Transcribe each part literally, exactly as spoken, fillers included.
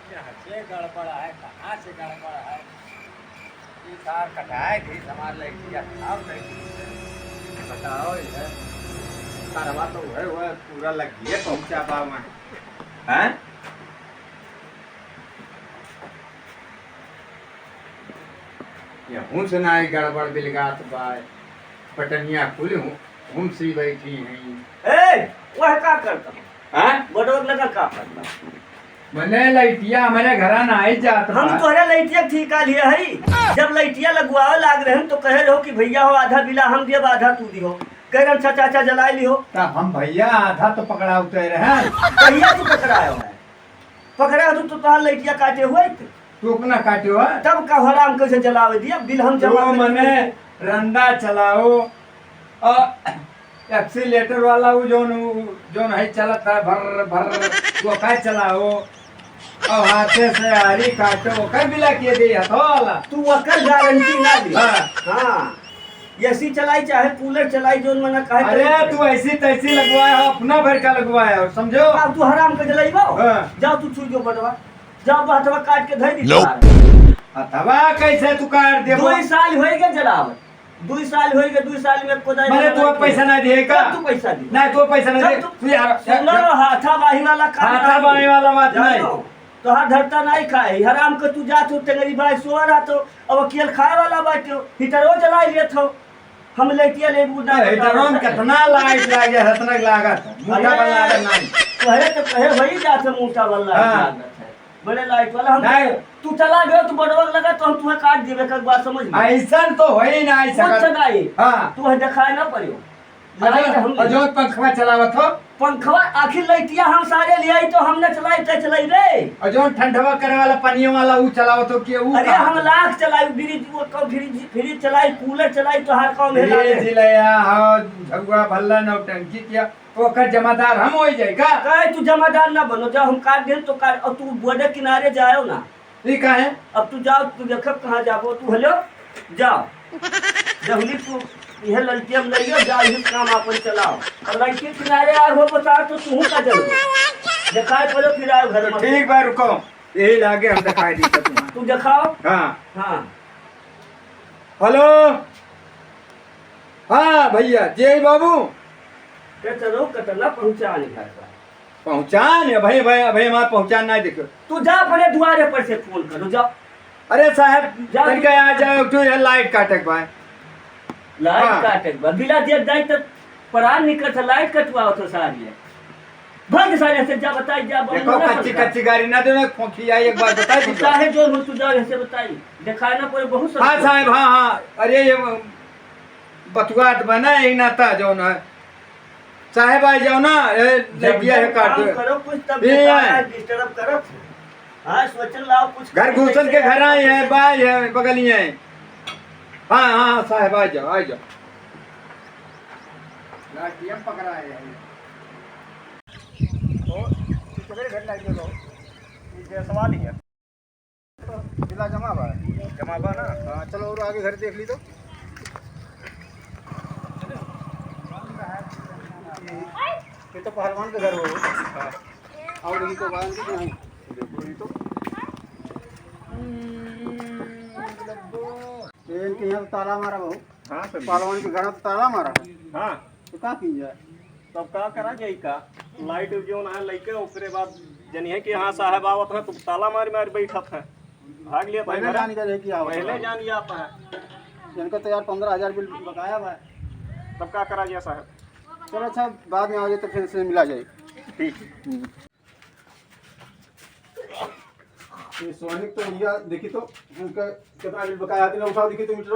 कहाँ से गड़बड़ है, कहाँ से गड़बड़ है? ई तार कटाए थी, हमार लड़किया खाओ नहीं थी। बताओ इधर, तारवा तो वह, वह पूरा लगिए पहुँचा पावा। हैं? यहूँ से नाई गड़बड़ बिलगात बा, बटनिया खुली हूँ, घुमसी बैठी हैं। ए, वह का करता? हाँ? बटवक लगा का करता? मने लइटिया हमरे घरा नाई जात हम बा। तोहरे लइटिया के ठीका लिए हई। जब लइटिया लगवावे लाग रहे हैं तो कहे रहो कि भैया हो आधा बिला हम दियो, आधा तू दियो। कह रहे अच्छा चाचा जलाई लियो। तो हम भैया आधा तो पकड़ा उतरे रहे। भैया तू पकड़ायो है। पकड़ा तू तो तोहार लइटिया काटे हुए थे। तू अपना काटे हुआ? तब का हराम कैसे जलावे दिया? बिल हम जमा तो करेंगे। मने रंदा चलाओ और एक्सीलेटर वाला वो जोन, वो जोन है चलत है भर भर, वो का चलाओ और हाथे से आरी काटो, ओकर बिला के दे हथो वाला। तू ओकर गारंटी ना दे। हाँ। हाँ। एसी चलाई चाहे कूलर चलाई, जोन मना कहे अरे करे। तू ऐसी तैसी लगवाया हो, अपना भर का लगवाया हो, समझो? अब तू हराम के जलाइबो? हाँ। जाओ तू छुई जो बटवा, जाओ हथवा काट के धर दी लो। तुम्हारे। हथवा कैसे तू काट देबो? दो साल होई गए जलावत, दो साल होई गए, दो साल में कोदाई मने वाला तू नहीं पैसा किया। नहीं दिए का? कब तू पैसा दी? नहीं, तू पैसा नहीं जब दे। तू तू यार, सुनो, हाथा बाही वाला काम हाथा नहीं। बाही वाला बात जानो, नहीं। तोहार धरता नहीं खाए, हराम के तू जात हो, टेंगरी भाई सोआ रहा तो, अब अकेल खाए वाला बाटे हो, हीटरो जलाई लेत हो। हम लेटिया ले बूढ़ा अरे, हीटरो में कितना लाइट लागे, हतनक लागत है, मोटा अरे, वाला लागत नहीं। कहे तो कहे वही जात है, मोटा वाला हाँ। लागत है, बड़े लाइट वाला। हम नहीं। तू चला गयो, तू बड़वा लगा, तो हम तुम्हें काट देबे, एक बात समझ ले। ऐसन तो होई ना, ऐसा कुछ कर नहीं। हाँ। तू है दिखाए ना पड़ियो। अजो, लाइट हम अजो पंखवा चलावत हो। पंखवा आखिर लइटिया हम सारे ले आई तो हम न चलाई ते चलाई रे। अजो ठंडवा करे वाला पनिया वाला ऊ चलावत हो कि ऊ अरे का? हम लाख चलाई, फ्रिज, वो को फ्रिज, फ्रिज चलाई, कूलर चलाई, तोहार काम है फ्रिज लागे। ले आ, हाँ, झगुआ भल्ला नौटंकी किया, तो ओकर जमादार हम हो जाए का? काहे तू जमादार ना बनो, जब हम काट देन तो काट, और तू बॉर्डर किनारे जाओ ना। ई काहे? अब तू जाओ, तू देखब कहाँ जाबो तू, हेलो, जाओ। जहुली तू इहे लड़किया में लइयो, जाओ, इहे काम आपन चलाओ। और लड़की किनारे आए हो बता तो तू का जरूर। देखाए पड़ो फिर आओ घर तो में। ठीक बा, रुको, यही लागे हम दिखाई दी तुम्हें। तू दिखाओ। हाँ। हाँ। हेलो। हाँ भैया, जय बाबू। के चलो, कतना पहुँचा नहीं घर पर। पहुँचान है भाई, भाई, भाई, हमार पहुँचान ना देखो। तू जा अपने दुआरे पर से फोन करो, जाओ। अरे साहब, जा तनिका तू। आ जाओ, तू यहाँ लाइट काटे के बा। लाइट हाँ। काटे के बा। बिला दिया जाए तो परान निकल से लाइट कटवाओ तो सारी है। भाग सारे से जा बताई, जा, बाबू देखो, ना कच्ची, समझा। कच्ची गाड़ी ना देना, खोखी आई, एक बार बताई तू दीजिए। चाहे जो हो, तू जाओ, ऐसे बताई। दिखाए ना पड़े, बहुत हाँ सस्ता। साहब, हाँ, हाँ। अरे ये बतुआत बना, यही नाता जो ना। साहेब आ जाओ ना, ए, जब लड़किया जब है काट काम दो। करो कुछ तब ये बताओ है। यार, डिस्टर्ब करत है। हाँ, सोचन लाओ कुछ घर कहीं घुसन कैसे के घर आए हैं, बाय है, बगल ही है। हाँ, हाँ, साहेब आ जाओ, आ जाओ। लाठिया पकड़ा है। तो कितने घर लाइए लो? ये गैस वाली है। बिला जमा बा। जमा बा ना? हाँ, चलो और आगे घर देख ली तो। ये तो पहलवान के घर हो। हाँ। और देखी तो बाहर की नहीं। देखो ये तो। ये इनके यहाँ तो ताला मारा बहू। हाँ सर। पहलवान के घर में तो ताला मारा है। हाँ। तो का की जाए? तब का करा जाई का? लाइट जौन है लइके, ओकरे बाद जनिहे कि हाँ साहब आवत हैं, तो ताला मार मार बैठत हैं। भाग लिया पहले घर। जान गए कि आवत पहले है। जान गया आप है। इनका तो यार पन्द्रह हजार बिल बकाया बा। तब का करा जाए साहब? चलो अच्छा, बाद में आ जाए तो फिर से मिला जाए। ठीक। हम्म। ये सोनिक तो भैया देखी तो उनका कितना बिल बकाया है, उठाओ देखी तो मीटर।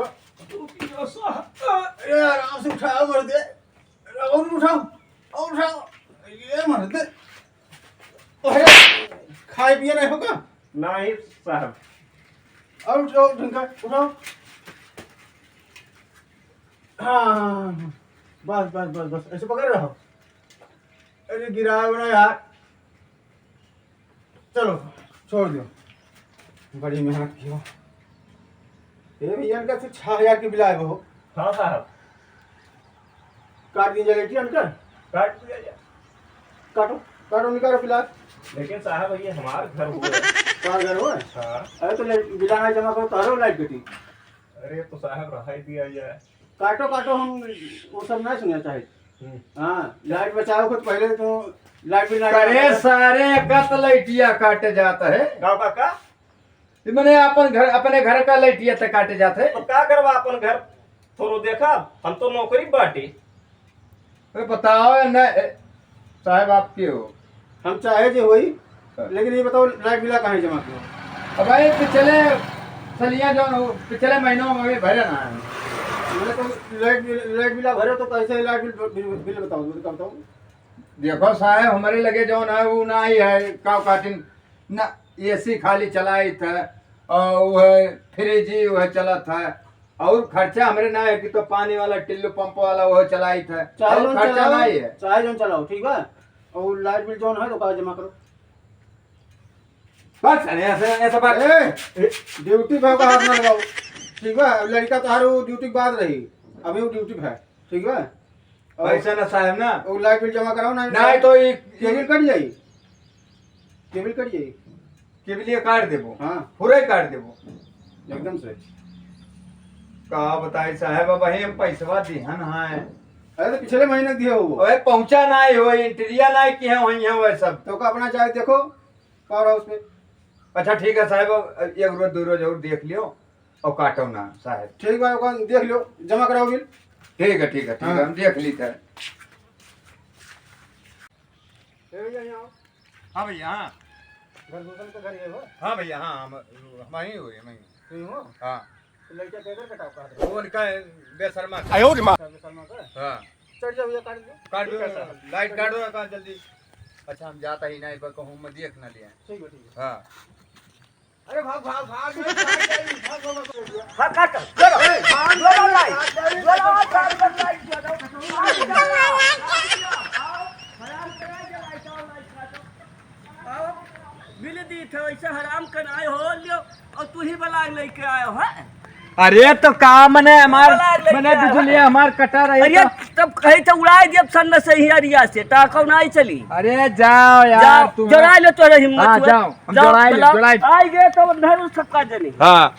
ये आराम से उठाओ, मर दे। और उठाओ, और उठाओ। ये मर दे। अरे, खाए पिए नहीं होगा? नहीं साहब। और उठाओ, ढंग का उठाओ। हाँ, हाँ, हाँ, हाँ। बस, बस, बस, बस, ऐसे पकड़ रहो। अरे, गिराओ ना यार। चलो, छोड़ दो। बड़ी मेहनत की हो। ए भैया, इनका तो छह हजार की बिल आए हो। हाँ साहब। काट दीजिए लेटी इनका। काट दिया जाए। काटो, काटो, निकालो फिलहाल। लेकिन साहब, ये हमार घर हुआ है। का घर हुआ है? हाँ। अरे, तो लाइट बिल ना जमा करो, तारो लाइट कटी। अरे, तो साहब, रहाई दिया जाए। काटो, काटो, हम वो सब ना सुनना चाहे। हम्म। हाँ, लाइट बचाओ, खुद पहले तो लाइट बिल ना अरे जमा करो। सारे, कत लाइटिया काटे जाता है। का, का, का? ये मने अपन घर, अपने घर का लाइटिया त काटे जात है। तो का करबा अपन घर? थोड़ो देखा, हम तो नौकरी बाटी। अरे बताओ न, ए, साहब आप के हो? हम चाहे जे होई, हाँ। लेकिन ये बताओ लाइट बिला काहे जमा कियो? अब भाई पिछले सलिया जो हो, पिछले महीनों में भी भरे ना है। मैंने तो लाइट बिल, लाइट बिला भरे तो कैसे लाइट बिल, बिल, बिल बताओ, बिल का बताओ? देखो साहब, हमरे लगे जौन है, उ नाहीं है, का काटिन, ना एसी खाली चलाइत है, और उ है फ्रिज ही उ है चलत है, और खर्चा हमरे ना है कि तो पानी वाला टिल्लू पंप वाला उ है चलाइत है, चाहे और जौन खर्चा चलाओ, नाहीं है। चाहे जौन चलाओ, ठीक बा? और लाइट बिल जौन है, तो कागज जमा करो। बस, अरे ऐसे, ऐसे बात। ए, ए, ड्यूटी पे ओका हाथ ना लगाओ, ठीक बा? लड़का तोहार उ ड्यूटी के बाद रही, अभी उ ड्यूटी पे है, ठीक बा? और पैसा ना साहब ना। वो लाइट बिल जमा कराओ ना। नहीं तो ये केबिल कट जाई, केबिल कट जाई। केबिल ये काट देबो। हाँ। पूरा ही काट देबो। एकदम से। का बताई साहब, अब हम पैसवा दिहन है। अरे तो पिछले महीने दिए हो। ओए पहुंचा ना ही हो, एंट्रिया ना ही किहे होई है वह सब। तो का अपना चाहे देखो, का रहा उसमें। अच्छा ठीक है साहब, अब एक रोज दो रोज और देख लियो। और काटो ना साहब। ठीक बा, ओका देख लियो, जमा कराओ बिल। ठीक है, ठीक है, ठीक है, हाँ। हम देख लीते हैं। ए भैया, यहाँ आओ। हाँ भैया, हाँ। घर दूसरे के घर ये हो? हाँ भैया, हाँ, हम, हम ही हुए, हम ही। तुम हो? हाँ। तो लड़का के घर कटाओ, कहाँ वो उनका बेशर्मा का। आयो रे माँ। अच्छा, बेशर्मा का? हाँ। चढ़ जाओ भैया, काट दो। काट दो, ठीक है, सर। लाइट काट दो ना, काट जल्दी। अच्छा, हम जाता ही नहीं, पर कहूँ मैं देख ना लिया। ठीक है, ठीक है। हाँ। अरे भाग, भाग, भाग, भाग, भाग, भाग, भाग, भाग। हाँ, काट। चलो। ए, भाग, जोड़ा भाग, लाइट। भाग, भाग, जोड़ा, भाग, भाग, भाग, लाइट, जोड़ा। आओ, हराम कराए के लाइट, आओ, लाइट काटो। आओ, बिल दी थे, ऐसे हराम कराए हो लियो, और तू ही बलाए लेके आयो, हाँ? अरे तो का मने हमार, बलाए लेके मने आयो, बिजली हाँ? हमार कटा रही अरे तो। तब कहीं तो उड़ाए दिया सन से ही अरिया से, ता कौन आई चली? अरे जाओ यार, जाओ, तुम जोड़ा ले तोरे हिम्मत हाँ, हुए। जाओ, हम जाओ, जोड़ाई ले, जोड़ाओ। जोड़ाई। आई गए तो अंधार उस सबका जनी। हाँ।